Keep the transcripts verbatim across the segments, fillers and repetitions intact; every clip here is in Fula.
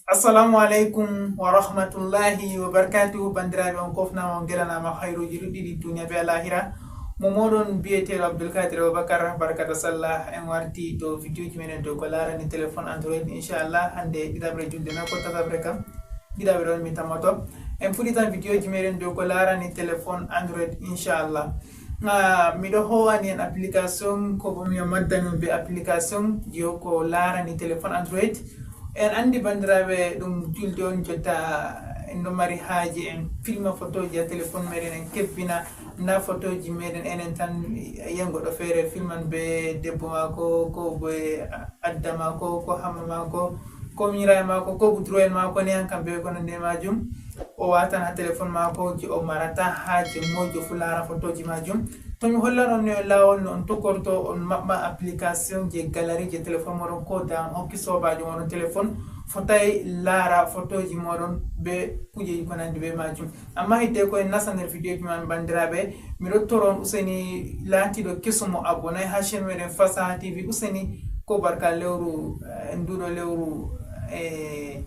Assalamu aleykum wa rahmatullahi wa barakatuhu. Banndiraaɓe, on kofnaama, on gelanaama hayruuji ɗuɗɗi ɗi duniya be alahira. Mo mooɗon biyeteeɗo Abdulkadir Abubakar Barkata Sallah. En warti dow vidéoji meɗen dow ko laarani téléphone Android, inchallah. Hannde ɗiɗaɓre julde na ko tataɓre kam? Ɗiɗaɓre on mi tammoto. En fuɗɗitan vidéoji meɗen dow ko laarani téléphone Android, inchallah. Ah, miɗo howani en application, ko bo mi waddani on be application yo ko laarani téléphone Android. En anndi, banndiraaɓe, ɗum julde on jotta, en ɗo mari haaje en filma photoji ha téléphone meɗen, en kebbina na photoji meɗen enen tan. Yiyan goɗɗo feere filman be debbo maako, ko be adda maako, ko hamma maako, ko miñiraaɓe maako, ko budurwel maako ne, han kam be ko nande majum. O watan ha téléphone maako je o marata haaje mojo fu laara photoji majum. To mi hollan on no e laawol no on tokkorto, on maɓɓa application je galerie je téléphone moɗon, ko da on hokki soobaajo moɗon téléphone, fotay laara photoji moɗon be kujeji ko nandi be majum. Amma hidde ko en nasta nder vidéoji man, banndiraaɓe, miɗo toro on useni laatiiɗo keso mo abonay ha chaîne meɗen Fasaha T V, useni ko barka lewru, eh, nduɗo lewru, eh,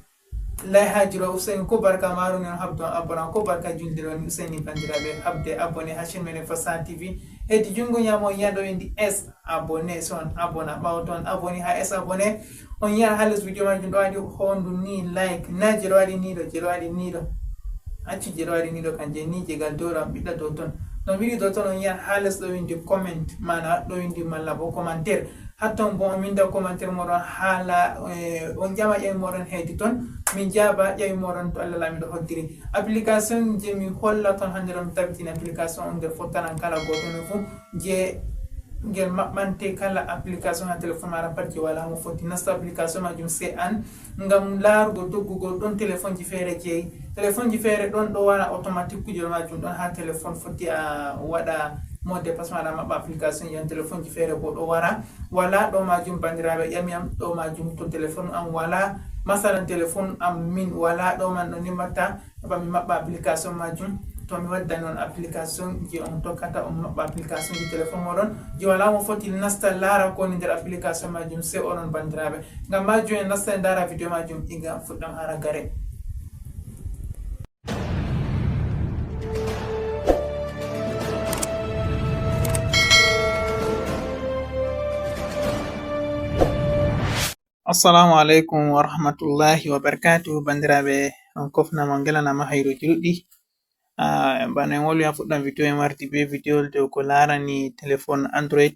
Lay Hajiro Useni, ko barka maaru ni on habdo on abona, ko barka julde ɗon Useni, banndiraaɓe, habde abonné ha chaîne meɗen Fasaha T V. Hedi junngo ñaamo on yiyan ɗo windi S abonné, so on abona, ɓaawo to on aboni ha S abonné, on yiyan ha les vidéo majum ɗo waɗi hondu ni like, na je ɗo waɗi ni ɗo, je ɗo waɗi ni ɗo. Accu je ɗo waɗi ni ɗo, kan je ni je gal dow ɗo, on ɓiɗɗa dow ton. No on ɓiɗɗi dow ton, on yiyan ha les ɗo windi comment, mana ɗo windi malla bo commentaire. Hatton bo on winda commentaire moɗon haala, eh, on ƴama ƴawi moɗon hedi ton. Min jaaba ƴawi moɗon to Allah Laamiiɗo hoddiri. Application je mi holla ton hannde ɗo, mi tabitina application on nder fottanan kala gooto no fu je ngel maɓɓante kala application ha téléphone maɗa pat je wala mo foti nasta application majum, se an ngam laarugo doggugol ɗon téléphone ji feere jeyi. Téléphone ji feere ɗon ɗo wara automatique kujel majum ɗon ha téléphone foti a waɗa mot de passe maɗa maɓɓa application ji on téléphone ji feere bo ɗo wara. Wala ɗo majum, banndiraaɓe, ƴami am ɗo majum to téléphone am wala, masalan téléphone am min wala ɗo man no ni mbatta, heɓa mi maɓɓa application majum. To mi waddani on application je on tokkata on maɓɓa application ji téléphone moɗon je wala mo foti nasta laara ko woni nder application majum, se onon banndiraaɓe. Ngam majum en nasta en ndaara vidéo majum iga fuɗɗam hara gare. Assalamu aleykum wa rahmatullahi wa barakatuh. Banndiraaɓe, on kofnaama, on ngelanaama hayruuji ɗuɗɗi. Ah, bana en wolwi ha fuɗɗam vidéo, en warti be vidéo dow ko laarani téléphone Android.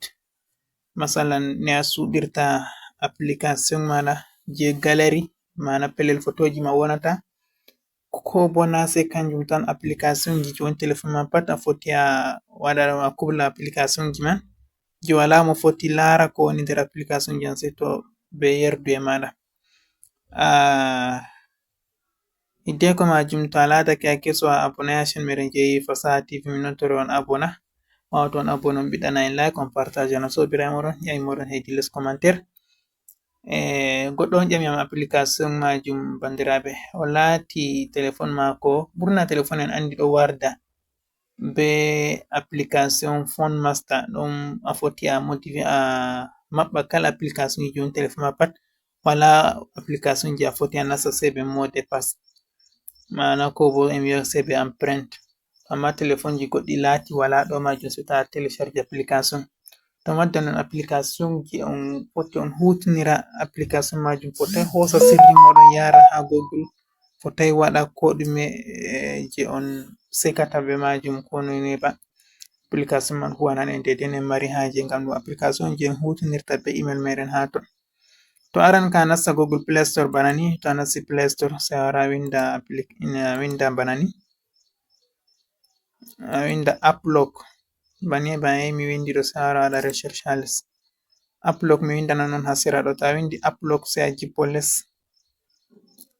Masalan, ne a suuɗirta application maɗa je galerie, maana pellel photoji ma wonata. Ko bo na se kanjum tan, application ji woni téléphone ma pat a foti a waɗa ɗum a kubla application ji man. Je wala mo foti laara ko woni nder application ji an se to be yerduye maɗa. Ah, hiddeko majum, to a laatake a keso a abonné ha chaîne meɗen jeyi Fasaha T V, min nottore on abona. Ɓaawo to on abonné on ɓiɗɗana en like, on partage, on soobiraaɓe moɗon, ƴami moɗon hedi les commentaire. E goɗɗo on ƴami am application majum, banndiraaɓe, o laati téléphone maako, ɓurna téléphone en anndi ɗo warda be application Phone Master, ɗum a foti a modifi a maɓɓa kala application ji on téléphone ma pat. Wala application ji a foti a nasta se be mot de passe, maana ko bo en wiya se be empreinte. Amma téléphone ji goɗɗi laati wala ɗo majum, se ta télécharge application. To mi waddan on application ji on foti on hutinira application majum, fotai hosa sirri moɗon yara ha Google, fotai waɗa ko ɗume, eh, je on sekata be majum ko noy noy ba. Application man huwanan en dede no en mari haje, ngam ɗum application je en hutinirta be email meɗen ha ton. To aran ka nasta Google Play Store bana ni, to a nasti Play Store se a wara winda applic-, ina winda bana ni. A winda app lock. Bani bana mi windi ɗo se a wara waɗa recherche ha les. App lock mi winda non ha sera ɗo. To a windi app lock se a jippo les.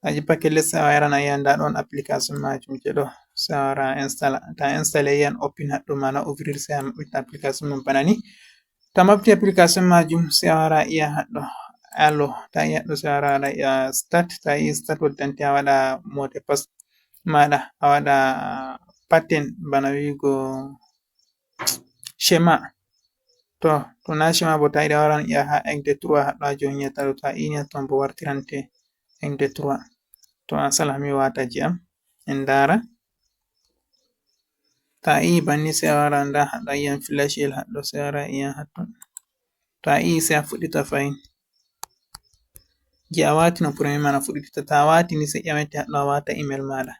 A jippake les se a wara a yiyan nda ɗon application majum je ɗo. Se a wara a installa. To a installe yiyan open haɗɗo mana ouvrir se a maɓɓita application man bana ni. To a maɓɓiti application majum, se a wara a yiya haɗɗo, allo, to a yiya ɗo, se a wara a yiya start, to a yiyi start waddante a waɗa mot de passe maɗa, a waɗa pattern bana wi'ugo schéma. To, to na schéma bo, to a yiɗi a wara a yiya ha un deux trois haɗɗo ha joni yiyata ɗo, to a ini ton bo wartirante un deux trois. To a sala mi wata je am. En dara. To a yi banni se a wara nda haɗɗo a yiyan flashel haɗɗo se a wara yiyan hatton. To a yi se a fuɗɗita fayin. Je a wati no premier mana fuɗɗita. To a wati ni se ƴamete haɗɗo a wata email maɗa.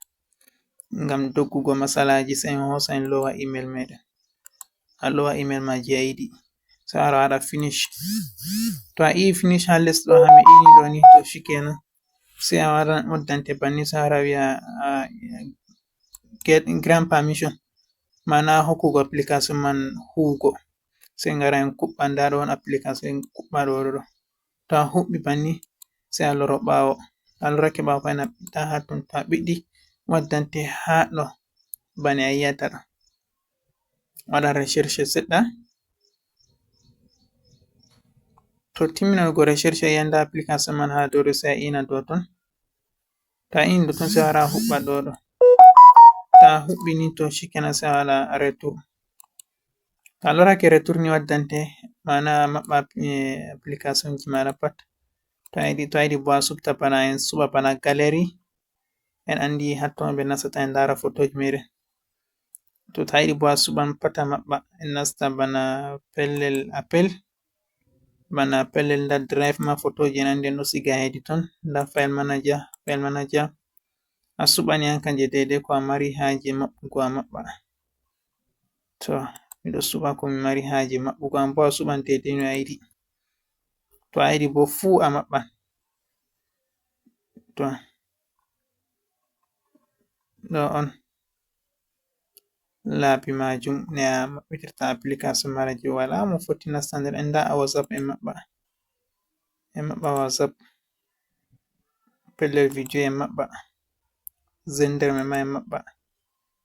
Ngam doggugo masalaji se en hosa en lowa email meɗen. A lowa email ma je a yiɗi. Se a wara waɗa finish. To a yi finish ha les ɗo ha mi ini ɗo ni to shikenan. Se a wara waddante banni se a wara wiya a get grant permission. Mana hokkugo application man huwugo. Se ngara en kuɓɓa nda ɗo on application en kuɓɓa ɗo ɗo. To a huɓɓi banni se a loro ɓawo. To a lorake ɓawo fayna ta ha ton to a ɓiɗɗi waddante ha ɗo bane a yiyata ɗo. Waɗa recherche seɗɗa. To timminango recherche a yiyata application man ha dow ɗo se a ina dow ton. To a ini dow ton se a wara huɓɓa ɗo ɗo. To a huɓɓi ni to shikenan se a waɗa retour. To a lorake retour ni waddante mana maɓɓa eh, application ji maɗa pat. To a yiɗi to a yiɗi bo a suɓta bana en suɓa bana gallery. En andi hatton ɓe nasata en dara photoji meɗen. To ta yiɗi bo a suɓan pat a maɓɓa en nasta bana pellel appel. Bana pellel nda drive ma photoji en andi en ɗo siga hedi ton nda file manager file manager. A suɓani an kanje daidai ko a mari haje maɓɓugo a maɓɓa. To miɗo suɓa ko mi mari haje maɓɓugo an bo a suɓan daidai no a yiɗi. To a yiɗi bo fuu a maɓɓan. To ɗo on laabi majum ne a maɓɓitirta application mara je wala mo foti nasta nder en da a whatsapp en maɓɓa en maɓɓa whatsapp pellel video en maɓɓa zender me ma en maɓɓa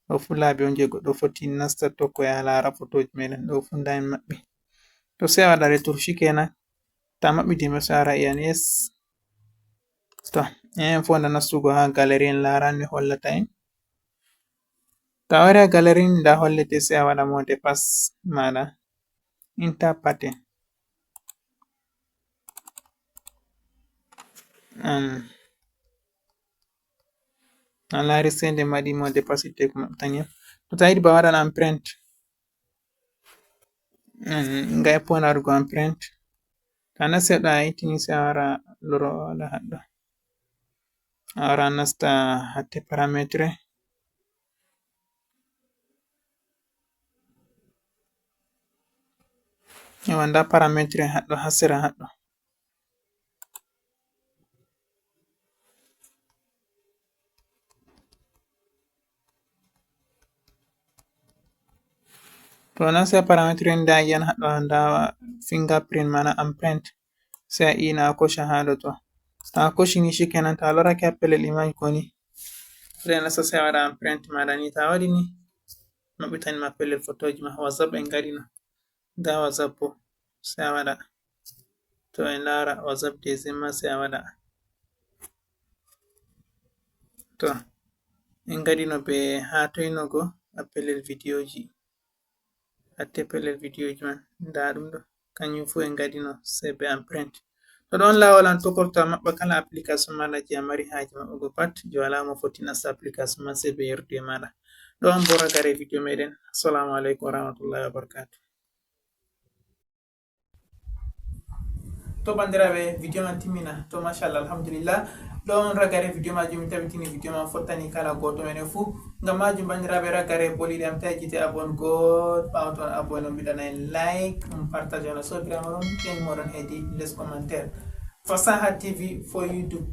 ɗo fu laabi on je goɗɗo foti nasta tokko ya lara photoji meɗen ɗo fu nda en maɓɓi to se a waɗa retour shikenan ta maɓɓi dime se a wara iyan yes to en fo nda nastugo ha gallery en laran mi hollata en to a wari ha gallery ni nda hollete se a waɗa mot de passe maɗa interpate um, a lari se nde maɗi mot de passe itte ko maɓɓitani to ta yiɗi ba waɗan empreinte nga e point waɗugo empreinte to a nasti ɗo a ittini se a wara loro waɗa haɗɗo a wara nasta hatte parametre ewa nda parametre haɗɗo ha sera haɗɗo to nan se parametre nda yan haɗɗo nda fingerprint mana empreinte se a ina a koca ha ɗo to to a koci ni shikenan to a lorake ha pellel image ko ni se nasta se a waɗa empreinte maɗa ni to a waɗi ni maɓɓitani ma pellel photoji ma whatsapp en gaɗino nda whatsapp bo se a waɗa to en lara whatsapp deuxième ma se a waɗa to en gaɗino be ha toynogo a pellel vidéoji atte pellel vidéoji man nda ɗum ɗo kanjum fu en gaɗino se be empreinte to ɗon lawol an tokorto a maɓɓa kala application maɗa je a mari haji maɓɓugo pat je wala mo foti nasta application man se be yerdu e maɗa ɗo on bo ragare vidéo meɗen assalamu aleykum warahmatullahi wabarakatu to bandiraɓe vidéo man timmina to machallah alhamdulillah ɗo on ragare vidéo majum mi tabitini vidéo man fottani kala goto menen fou ngam majum bandiraɓe ragare boliɗe am tawi jite abon god ɓawa toon abon on mbiɗana en like on partage on a sobirama ɗon ɓen moɗon hedi les commentaire fasaha tv fo youtube